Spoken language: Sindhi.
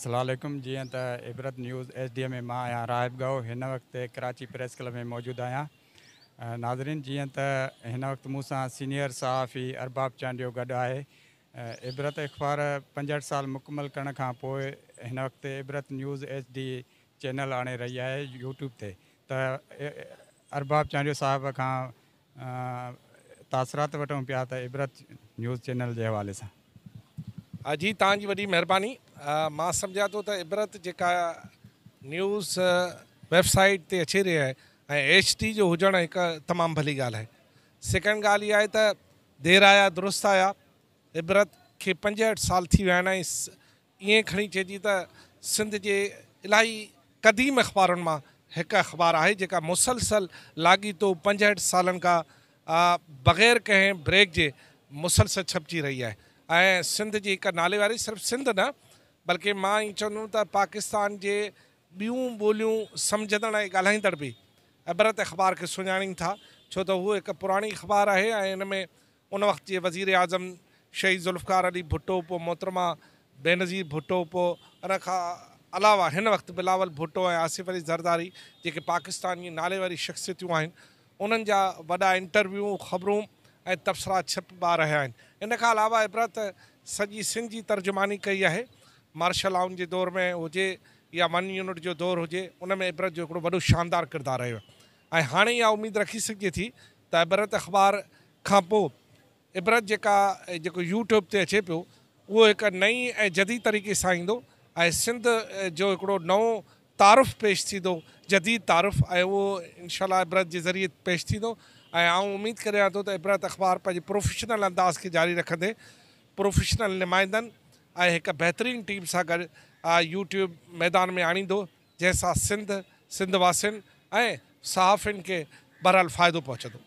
السلام عليڪم جيئن ته عبرت نيوز ايڇ ڊي ۾ مان آهيان راهب ڳاهو هن وقت ڪراچي پريس ڪلب ۾ موجود آهيان ناظرين جيئن ته هن وقت مون سان سينيئر صحافي ارباب چانڊيو گڏ آهي عبرت اخبار 65 سال مڪمل ڪرڻ کان پوء هن وقت عبرت نيوز ايڇ ڊي چينل آڻي رهي آهي يوٽيوب تي ته ارباب چانڊيو صاحب کان تاثرات وٺون پيا ته عبرت نيوز چينل جي حوالي سان. جي توهان جي وڏي مهرباني مان سمجهان ٿو ته عبرت جيڪا نيوز ويب سائيٽ تي اچي رهي آهي ۽ ايڇ ڊي جو هجڻ هڪ تمام ڀلي ڳالهه آهي سيڪنڊ ڳالهه اها آهي ته دير آيا درست آيا عبرت کي 65 سال ٿي ويا آهن ۽ ائين کڻي چئجي ته سنڌ جي الاهي قديم اخبارن مان هڪ اخبار آهي جيڪا مسلسل لاڳيتو 65 سالن کان بغير ڪنهن بريڪ جي مسلسل ڇپجي رهي آهي ۽ سنڌ جي هڪ ناليواري صرف سنڌ نه بلڪه مان ائين چوندم ته پاڪستان جي ٻيون ٻوليون سمجهندڙ ۽ ڳالهائيندڙ به عبرت اخبار کي سڃاڻين ٿا ڇو ته هو هڪ پراڻي اخبار آهي ۽ ان ۾ ان وقت جي وزير اعظم شهيد ذوالفقار علي ڀٽو پوء محترمه بينظير ڀٽو پوء ان کان علاوه هن وقت بلاول ڀٽو ۽ آصف علي زرداري جيڪي پاڪستان جي نالي واري شخصيتون آهن انهن جا وڏا انٽرويو خبرون ۽ تبصرا ڇپبا رهيا آهن. ان کان علاوه عبرت سڄي سنڌ جي ترجماني ڪئي آهي. مارشل لائن جي دور ۾ هجي يا ون يونٽ جو دور هجي ان ۾ عبرت جو هڪڙو وڏو شاندار ڪردار رهيو آهي ۽ هاڻي اها اميد رکي سگهجي ٿي ته عبرت اخبار کان پوء عبرت جيڪا جيڪو يوٽيوب تي اچي پيو اهو هڪ نئين ۽ جديد طريقي سان ايندو ۽ سنڌ جو هڪڙو نئون تعارف پيش ٿيندو جديد تعارف ۽ اهو انشاء الله عبرت جي ذريعي پيش ٿيندو ۽ آئون اميد ڪريان ٿو ته عبرت اخبار پنهنجي پروفيشنل انداز کي جاري رکندي پروفيشنل نمائندن ۽ هڪ بهترين ٽيم سان گڏ يوٽيوب ميدان ۾ آڻيندو جنهن سان سنڌ، سنڌ واسين ۽ صحافين کي بهرحال فائدو پهچندو.